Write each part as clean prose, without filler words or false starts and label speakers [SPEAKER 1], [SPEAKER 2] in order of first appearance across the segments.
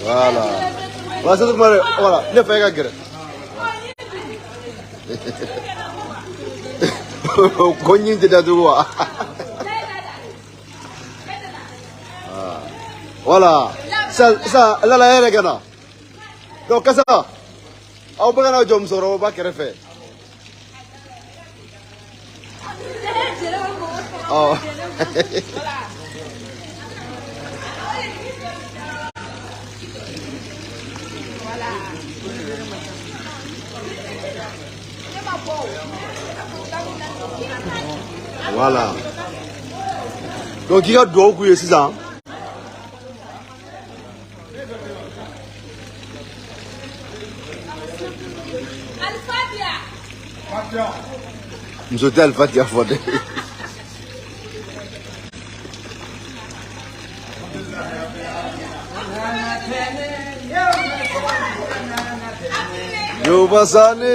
[SPEAKER 1] Voilà. Voilà, c'est tout voilà, ne fa e ka gɛrɛ. Ko ɲin tɛ datugu wa? Voilà. Ça, lala yɛrɛ ka na. Donc kasa, aw bɛɛ ka na jɔ musokɔrɔba kɛrɛfɛ. Ɔ. Voilà. Donc k'i ka dugawu k'u ye sisan. Muso tɛ Alifatiya fɔ dɛ. Yoba Sani.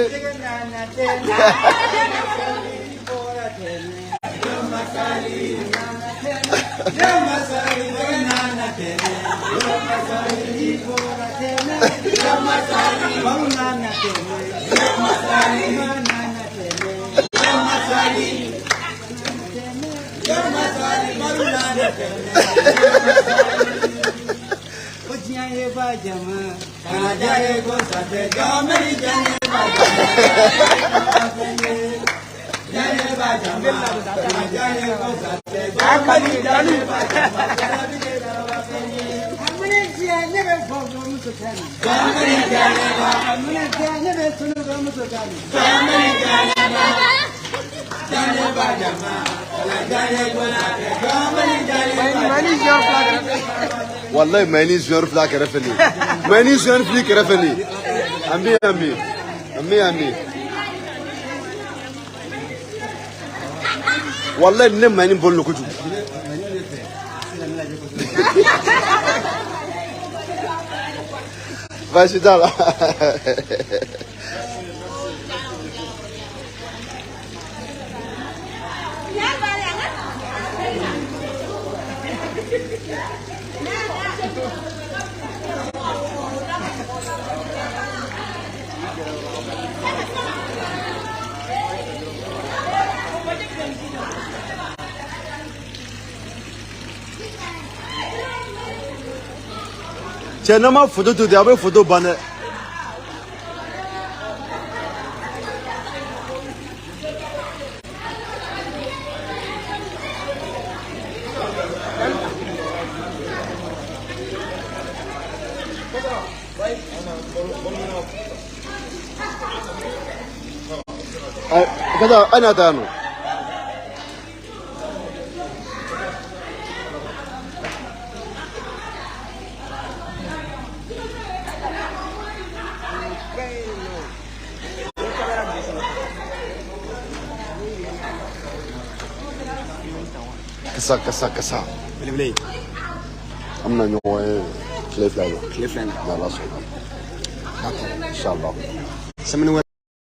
[SPEAKER 1] Wallahi mayini zuwɛri fila kɛrɛfɛ nin mayini zuwɛri fili kɛrɛfɛ nin ami ami ami ami wallahi ne mayini bɔlen don kojugu. Baasi t'a la. Cɛ n'an ma foto to ten a bɛ foto ban dɛ. Ka taa an n'a ta yan nɔ. Kasa kasa kasa.
[SPEAKER 2] Belebele.
[SPEAKER 1] An bɛna ɲɔgɔn ye tile fila in na.
[SPEAKER 2] Tile fila in na.
[SPEAKER 1] N'Ala sɔnna.
[SPEAKER 2] D'accord.
[SPEAKER 1] Inshallah.
[SPEAKER 2] Semaine wɛrɛ.